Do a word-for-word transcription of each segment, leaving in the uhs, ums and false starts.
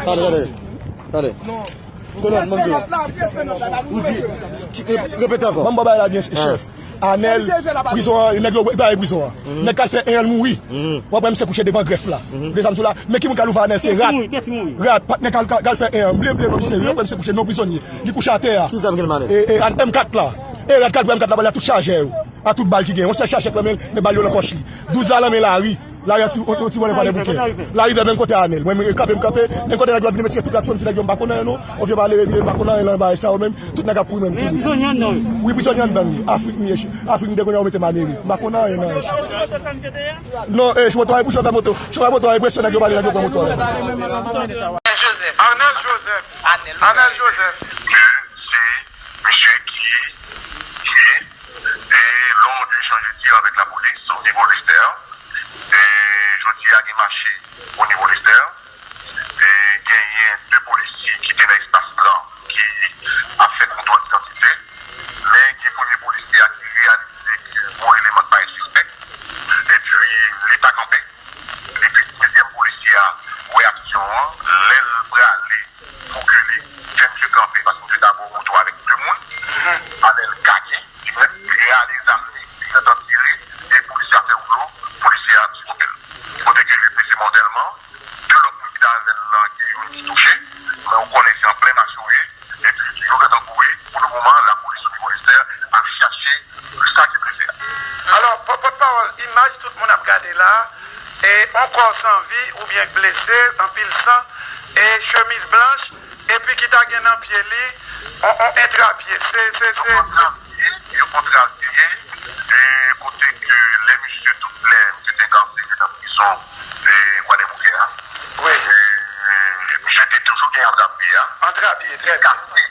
Tande, tande, tande. Konnen, mwen di. Ou di, repete ankò. Ban m ba w bagay la byen, chèf. Anèl, prizon an, nèg yo bay prizon an. Nèg k al fè en an mouri. W ap wè misye kouche devan grèf la. Desann sou la. Men ki moun k al ouvè Anèl, se rat. Rat, patnè k al, k al fè en an. Mble, mble, non, misye, w ap wè misye kouche, non prizonye. Li kouche atè a. Ki zam ki nan men Anèl? E, e, M kat la. E rat k al pran M kat la, ba l a tout chajè yo. A tout bal ki gen. Yon sèl chajè k nan men l, men bal yo nan pòch li. Douz la nan men Lari. Lari a ti, yon, yon ti vòlè pa de bouke. Lari vè menm kote Anèl. Mwen, mwen, kanpe, m kanpe. Menm kote nèg yo ap vin, m retire tout ras fanm, si nèg yo m pa konn anyen, non. Ou vye pale, m pa konn anyen, nan bay sa yo menm. Tout nèg ap kouri menm. Men prizonye anndan wi. Wi, prizonye anndan li. Afrik m ye, Afrik m te konnen yo mete m aneri. M pa konn anyen, non. Non, e, chofè moto a, pou chofè moto. Chofè moto a, enpresyon nèg yo pale, nèg yo pran moto a. Joseph. Arnel Joseph. Arnel Joseph. Ke se misye ki, ki, e, lò de chanje tir avèk lapolis o nivo Listè. E, jodi a gen mache o nivo Listè. E, genyen de polisye ki te nan espas lan ki ap fè kontwòl idantite. Men gen premye polisye a ki reyalize ke gon eleman k parèt sispèk. Epi, li pa kanpe. Epi, dezyèm polisye a wè aksyon an. Lè l prale pou ke li fè misye kanpe, paske misye t abò moto avèk de moun. Anèl gade, li mèt rale zam li, li gentan tire, e polisye a fè woulo, polisye a stope l. Kote ke li blese mòtèlman, de lòt moun ki t avè l lan, gen youn ki touche, men ou konnen se an plen mache w ye, epi yo gentan kouri. Pou le moman, lapolis o nivo Listè ap chache sa ki blese a. Alò, pò-, pòtpawòl, imaj tout moun ap gade la, e yon kò san vi oubyen k blese, anpil san, e chemiz blanch, epi ki ta gen nan pye li, on, on entrapye. Se, se, se, se. Yon kontra l te ye, e kote ke lè misye tout lè, misye te enkasere nan prizon, e, Gwadebouke a. Wi. E, misye te toujou gen antrapye a. Antrapye, trè byen. Kase.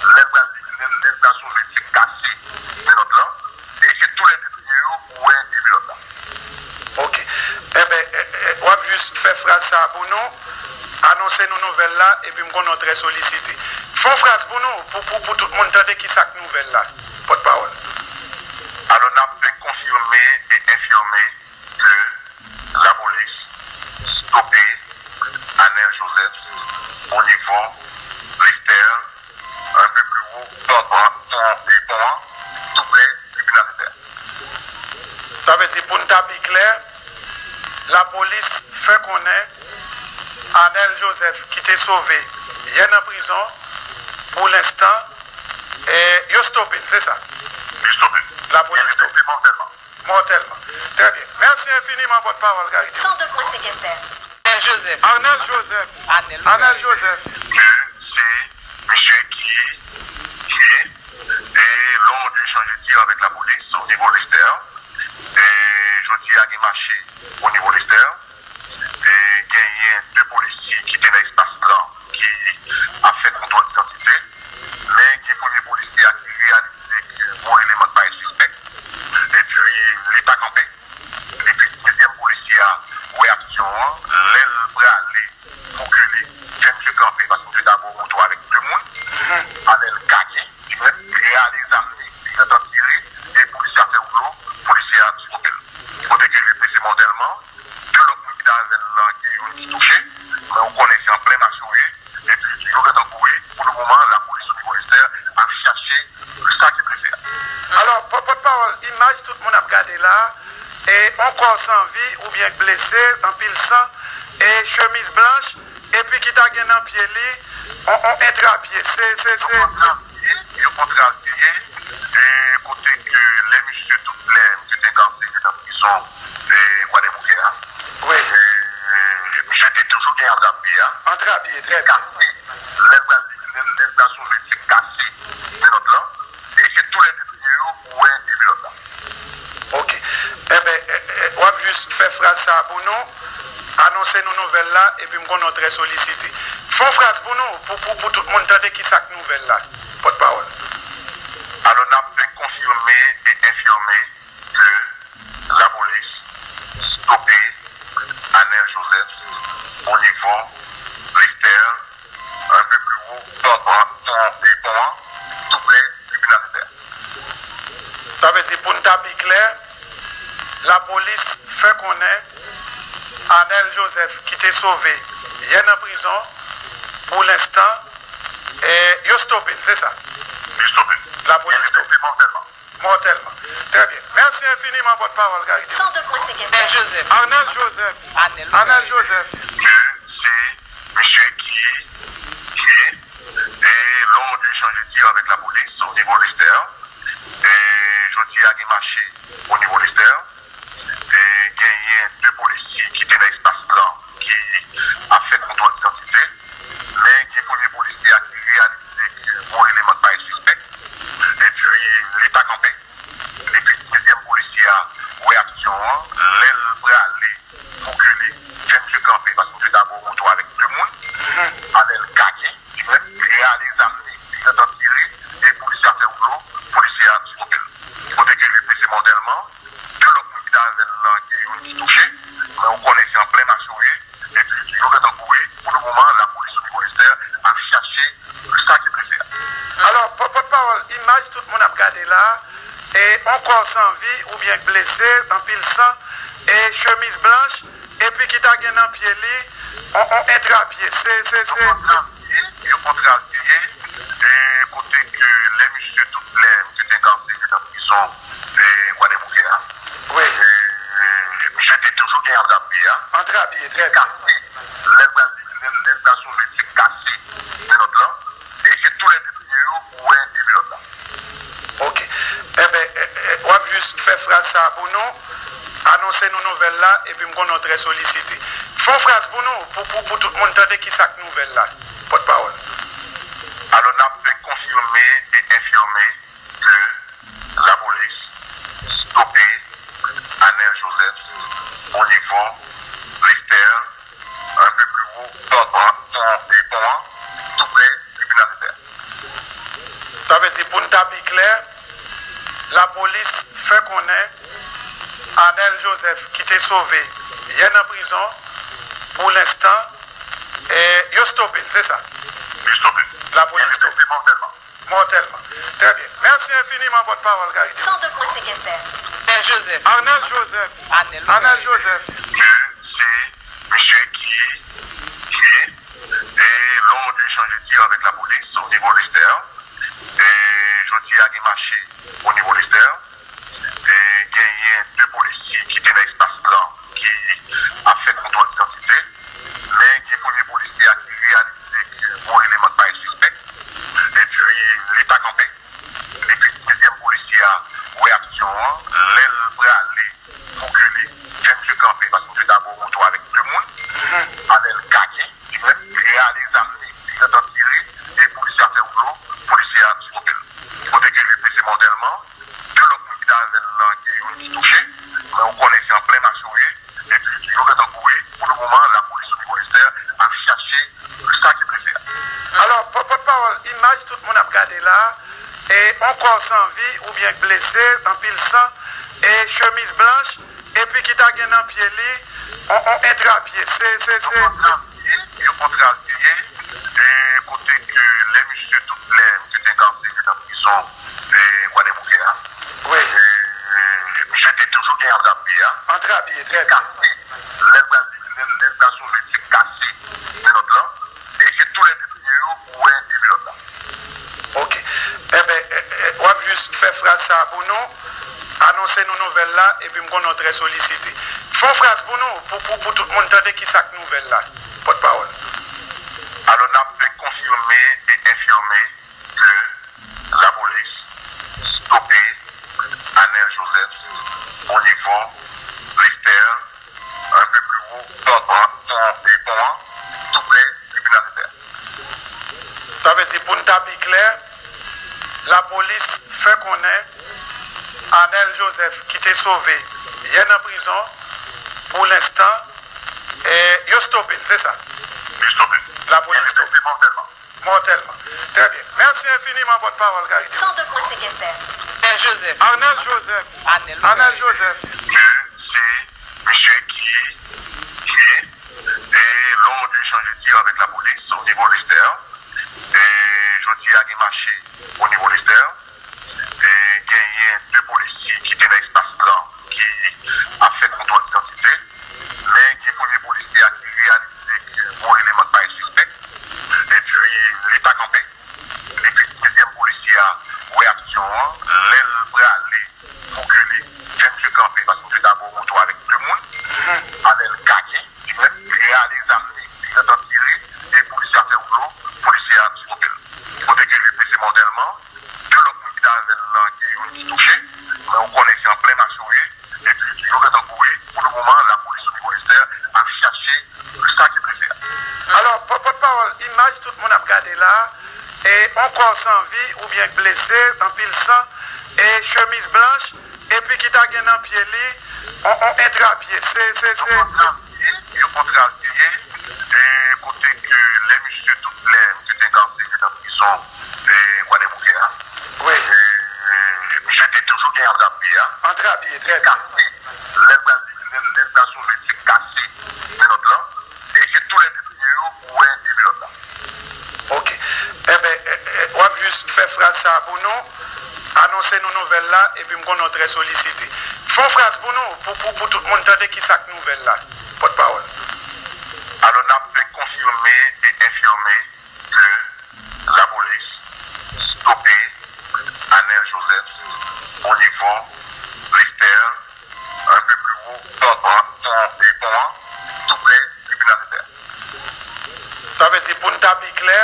Lè l pral, lè, lè l pral sou lit, se kase menòt lan. E se toulède pye yo ou wè de menòt la. Ok. Enben, e, e, w ap jis fè fraz sa a pou nou, anonse nou nouvèl la, epi m konnen w trè solisite. Fè yon fraz pou nou, pou, pou, pou tout moun tande ki sa k nouvèl la, pòtpawòl. Alò, n ap fè konfime e enfime ke lapolis stope Anèl Joseph o nivo Listè, un peu plus haut, pon, pon, pon, pon an, tou prè tribinal Listè. Sa vle di, pou n ta pi klè, lapolis fè konnen Anèl Joseph, ki te sove yè nan prizon, pou lenstan, e, yo stope l, se sa? Yo stope l. Lapolis stope l. Mòtèlman. Mòtèlman. Trè byen. Mèsi enfiniman, pòtpawòl Karite. San de pwen senk F M. Joseph. Arnel Joseph. Arnel Joseph. Ke se misye ki, ki, e lò de chanje tir avèk lapolis o nivo Listè. E jodi a gen mache o nivo Listè. E genyen de polisye ki te nan espas lan ki ap fè kontwòl idantite. Men gen premye polisye a ki reyalize ke gon eleman k parèt sispèk. Epi, li pa kanpe. Epi, dezyèm polisye a wè aksyon an. Lè l prale pou ke li fè misye kanpe, paske misye t abò moto avèk de moun. Anèl gade, li mèt rale zam li, li gentan tire, e polisye a fè woulo, polisye a stope l. Kote ke li blese mòtèlman, de lòt moun ki t avè l lan, gen youn ki touche, men ou konnen se an plen mache w ye, epi yo gentan kouri. Pou le moman, lapolis o nivo Listè ap chache sa ki blese a. Alò, pò-, pòtpawòl, imaj tout moun ap gade la, e yon kò san vi oubyen k blese, anpil san, e chemiz blanch, epi ki ta gen nan pye li, on, on entrapye. Se, se, se, se. Yon kontra l te ye, e kote ke lè misye tout lè, misye te enkasere nan prizon, e Gwadebouke a. Wi. E, misye te toujou gen antrapye a. Antrapye, trè byen. Kase. Lè l pral, lè, lè l pral sou lit, se kase menòt lan. E se toulède pye yo ou wè de menòt la. Ok. Enben, e, e, w ap jis fè fraz sa a pou nou, anonse nou nouvèl la, epi m konnen w trè solisite. Fè yon fraz pou nou, pou, pou, pou tout moun tande ki sa k nouvèl la, pòtpawòl. Alò, n ap fè konfime e enfime ke lapolis stope Anèl Joseph o nivo Listè, un peu plus haut, pon, pon, pon, e pon an, tou prè tribinal Listè. Sa vle di, pou n ta pi klè, lapolis fè konnen Anèl Joseph ki te sove yè nan prizon, pou lenstan, e, yo stope l, se sa? Yo stope l. Lapolis stope l. Mòtèlman. Mòtèlman. Trè byen. Mèsi enfiniman, pòtpawòl Karite. San de pwen senk F M. Anèl Joseph. Anèl Joseph. Anèl Joseph. Ke se misye ki tiye, e lè w chanje tir avèk lapolis o nivo Lestè, e jodi a gen mache o nivo Lestè, e genyen de polisye ki te nan espas lan ki ap fè kontwòl idantite, men gen premye polisye a ki reyalize ke gon eleman k parèt sispèk, epi li pa kanpe. Epi dezyèm polisye a wè aksyon an, lè l prale pou ke li fè misye kanpe, paske misye t abò moto avèk de moun, alè l kake, li menm, li rale zam li, li gentan tire, e polisye a fè woulo, polisye a stope l. Kote ke li blese mòtèlman, de lòt moun ki t avè l lan, gen youn ki touche, men ou konnen se an plen mache w ye, epi yo gentan kouri. Pou le moman, lapolis o nivo Lestè ap chache sa ki blese a. Alò, pò-, pòtpawòl, imaj tout moun ap gade la, e on kò san vi oubyen blese, anpil san, e chemiz blanch, epi ki ta gen nan pye li on, on entrapye. Se, se, se, se. Yo kontrapye, e kote ke lè misye tout lè misye te enkarsere nan prizon, e Kwadèboukè a. Wi. E misye te toujou gen antrapye a. Antrapye, trè byen. Kase, lè l pral, lè, lè l pral sou lè, se kase menòt lan. E se tou lè de pye yo ou wè de menòt la. Ok. Enben, e, e, w ap jis fè fraz sa a pou nou, anonse nou nouvèl la, epi m konnen w trè solisite. Fè yon fraz pou nou, pou, pou, pou tout moun tande ki sa k nouvèl la, pòtpawòl. Alò, n ap fè konfime e enfime ke lapolis stope Anèl Joseph o nivo Lestè, un peu plus haut, pon an, pon, pon an, tou prè tribinal Lestè. Sa vle di, pou n ta pi klè, lapolis fè konnen Anèl Joseph, ki te sove yè nan prizon, pou lenstan, e, yo stope l, se sa? Yo stope l. Lapolis stope l. Mòtèlman. Mòtèlman. Trè byen. Mèsi enfiniman, pòtpawòl Karite. San de pwen senk F M. Anèl Joseph. Anèl Joseph. Anèl Joseph. Ke se misye ki tiye, e lè w chanje tir avèk lapolis o nivo Lestè, e jodi a gen mache o nivo Lestè, e genyen de polisye ki te nan espas lan ki ap fè kontwòl idantite, men gen premye polisye a ki reyalize ke gon eleman k parèt sispèk, epi li pa kanpe. Epi dezyèm polisye a wè aksyon an, lè l prale pou ke li fè misye kanpe, paske misye t abò moto avèk de moun, alè l kake, li menm, li rale zam li, li gentan tire, e polisye a fè woulo, polisye a stope l. Kote ke li blese mòtèlman, de lòt moun ki t avè l lan, gen youn ki touche, men ou konnen se an plen mache w ye, epi yo gentan kouri. Pou le moman, lapolis o nivo Lestè ap chache sa ki blese a. Alò, pò-, pòtpawòl, imaj tout moun ap gade la, e on kò san vi oubyen blese, anpil san, e chemiz blanch, epi ki ta gen nan pye li on, on entrapye. Se, se, se, se. Yo kontrapye, e kote ke lè misye tout lè misye te enkarsere nan prizon, e Kwadèboukè a. Wi. E misye te toujou gen antrapye a. Antrapye, trè byen. Kase, lè l pral, lè l, lè l pral sou lè, se kase menòt lan. E se tou lè de pye yo ou wè de menòt la. Ok. Enben, e, e, w ap jis fè fraz sa a pou nou, anonse nou nouvèl la, epi m konnen w trè solisite. Fè yon fraz pou nou, pou, pou, pou tout moun tande ki sa k nouvèl la, pòtpawòl. Alò, n ap fè konfime e enfime ke lapolis stope Anèl Joseph o nivo Lestè, un peu plus haut, pon, pon, pon, pon an, tou prè tribinal Lestè. Sa vle di, pou n ta pi klè, lapolis fè konnen Anèl Joseph, ki te sove yè nan prizon, pou lenstan, e, yo stope l, se sa? Yo stope l. Lapolis stope l. Mòtèlman. Mòtèlman. Trè byen. Mèsi enfiniman, pòtpawòl Karite. San de pwen senk F M. Anèl Joseph. Anèl Joseph. Anèl Joseph. Ke se misye ki tiye, e lè w chanje tir avèk lapolis o nivo Lestè, e jodi a gen mache o nivo Lestè, e genyen de polisye ki te nan espas lan ki ap fè kontwòl idantite, men gen premye Imaj tout moun ap gade la, e yon kò san vi oubyen blese, anpil san, e chemiz blanch, epi ki ta gen nan pye li yon, yon entrapye. Se, se, se, se. Yon kontrapye, e kote ke lè misye, tout lè misye te enkarsere nan prizon, e Kwadèboukè a. Wi. E misye te toujou gen antrapye a. Antrapye, trè byen. Kase, lè l pral, lè, lè l pral sove, se kase menòt lan. E se tou lè de pye yo ou wè de menòt la. Ok. Enben, e, e, w ap jis fè fraz sa a pou nou, anonse nou nouvèl la, epi m konnen w trè solisite. Fè yon fraz pou nou, pou, pou, pou tout moun tande ki sa k nouvèl la. Pòtpawòl. Alò, n ap konfime e enfime ke lapolis stope Anèl Joseph o nivo Lestè, un peu plus haut, pon an, pon, pon an, tou prè tribinal Lestè. Sa vle di, pou n ta pi klè,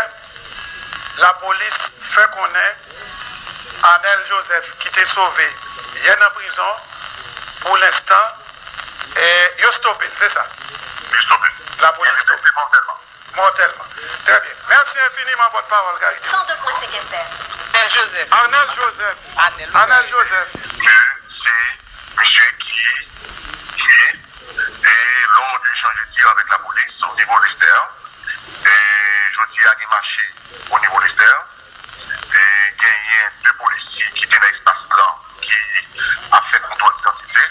lapolis fè konnen Anèl Joseph, ki te sove yè nan prizon, pou lenstan, e, yo stope l, se sa? Yo stope l. Lapolis stope l. Mòtèlman. Mòtèlman. Trè byen. Mèsi enfiniman, pòtpawòl Karibé. San de pwen senk F M. Anèl Joseph. Anèl Joseph. Anèl Joseph. Ke se misye ki tiye, e lò de echanj de tir avèk lapolis o nivo Lestè. E jodi a gen mache o nivo Lestè. E genyen de polisye ki te nan espas lan ki ap fè kontwòl idantite.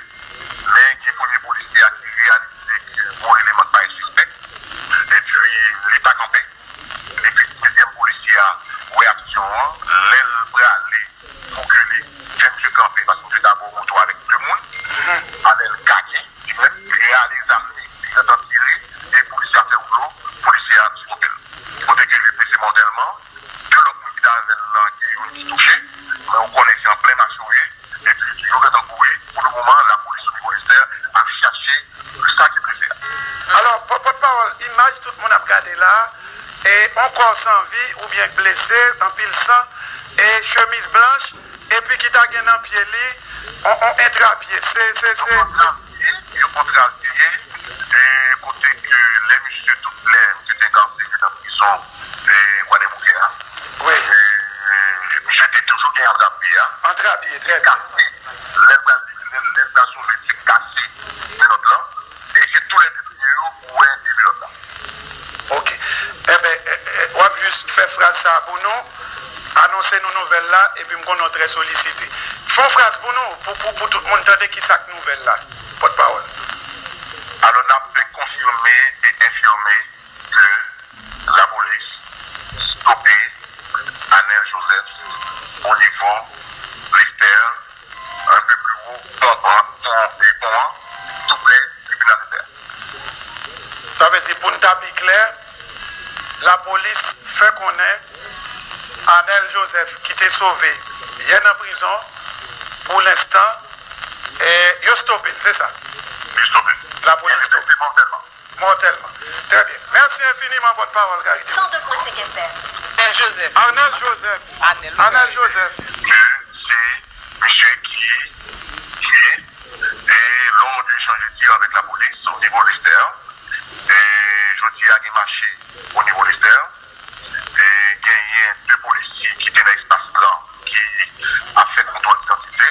Men gen premye polisye a ki reyalize ke gon eleman k parèt sispèk. Epi li pa kanpe. Epi dezyèm polisye a wè aksyon an, lè l prale pou ke li fè misye kanpe, paske misye t abò moto avèk de moun, avè l kake, li menm, li rale zam li, li gentan tire, e polisye a fè woulo, polisye a stope l. Kote ke li blese mòtèlman, de lòt moun ki t avè l lan, gen youn ki touche, men ou konnen se an plen mache yo ye, epi yo gentan kouri. Pou le moman, lapolis o nivo Lestè ap chache sa ki blese a. Alò, pò-, pòtpawòl, imaj tout moun ap gade la, e yon kò san vi oubyen blese, anpil san, e chemiz blanch, epi ki ta gen nan pye li yon, yon entrapye. Se, se, se, se. Yon kontrapye, e kote ke lè misye, tout lè misye te enkarsere nan prizon, e Kwadèboukè a. Wi. E, e, misye te toujou gen antrapye a. Antrapye, trè byen. Kase, lè l pral, lè l, lè l pral sove, se kase menòt lan. E se tou lè de pye yo ou wè de menòt la. Ok. Enben, e, e, w ap jis fè fraz sa a pou nou, anonse nou nouvèl la, epi m konnen w trè solisite. Fè yon fraz pou nou, pou, pou, pou tout moun tande ki sa k nouvèl la. Pòtpawòl. Alò, n ap konfime e enfime ke lapolis stope Anèl Joseph o nivo Lestè, un peu plus haut, pon, pon, pon, pon an, tou prè tribinal Lestè. Sa vle di, pou n ta pi klè, lapolis fè konnen Anèl Joseph, ki te sove yè nan prizon, pou lenstan, e, yo stope l, se sa? Yo stope l. Lapolis stope l. Mòtèlman. Mòtèlman. Trè byen. Mèsi enfiniman, pòtpawòl Karibé. San de pwen senk F M. Anèl Joseph. Anèl Joseph. Anèl Joseph. Ke se misye ki tiye, e lò de echanj de tir avèk lapolis o nivo Lestè. E jodi a gen mache o nivo Lestè. E genyen de polisye ki te nan espas lan ki ap fè kontwòl idantite.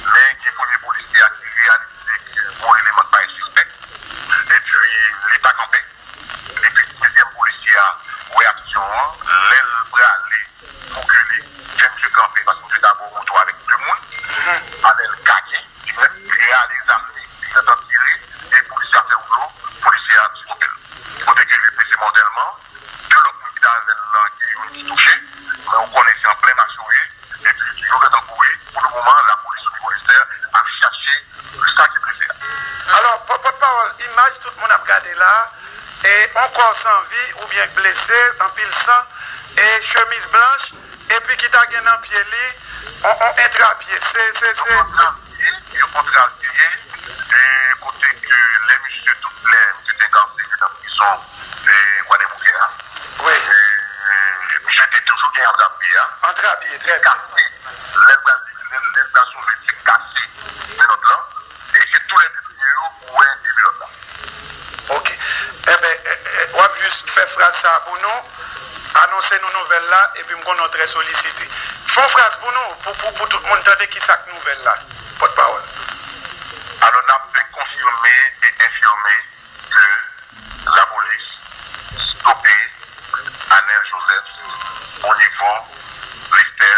Men gen premye polisye a ki reyalize ke gon eleman k parèt sispèk. Epi li pa kanpe. Epi dezyèm polisye a wè aksyon an, lè l prale pou ke li fè misye kanpe, paske misye t abò moto avèk de moun, avè l kake, li menm, li rale zam li, li gentan tire, e polisye a fè woulo, polisye a stope l. Kote ke li blese mòtèlman, de lòt moun ki t avè l lan, gen youn ki touche, men ou konnen se an plen mache yo ye, epi yo gentan kouri. Pou le moman, lapolis o nivo Lestè ap chache sa ki blese a. Alò, pò-, pòtpawòl, imaj tout moun ap gade la, e yon kò san vi oubyen blese, anpil san, e chemiz blanch, epi ki ta gen nan pye li yon, yon entrapye. Se, se, se, se. Yon kontrapye, e kote ke lè misye, tout lè misye te enkarsere nan prizon, e Kwadèboukè a. Wi. E, e, misye te toujou gen antrapye a. Antrapye, trè byen. Kase, lè l pral, lè l, lè l pral sove, se kase menòt lan. E se tou lè de pye yo ou wè de menòt la. Ok. Enben, e, e, w ap jis fè fraz sa a pou nou, anonse nou nouvèl la, epi m konnen w trè solisite. Fè yon fraz pou nou, pou, pou, pou tout moun tande ki sa k nouvèl la, pòtpawòl. Alò, n ap konfime e enfime ke lapolis stope Anel Joseph o nivo Lestè,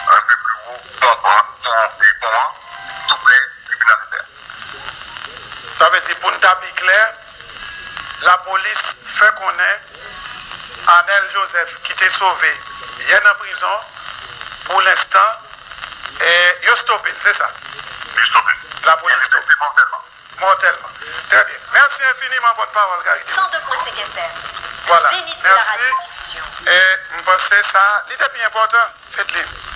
un peu plus haut, pon, pon, pon, pon an, tou pre tribinal Lestè. Sa vle di, pou n ta pi klè, lapolis fè konnen Anel Joseph, ki te sove yè nan prizon, pou lenstan, e, yo stope l, se sa? Yo stope l. Lapolis stope l. Mòtèlman. Mòtèlman. Trè byen. Mèsi enfiniman, pòtpawòl Karite. San de pwen senk F M. Vwala. Zenith de la radiodifizyon. E m panse sa, li te pi enpòtan, Fedlin.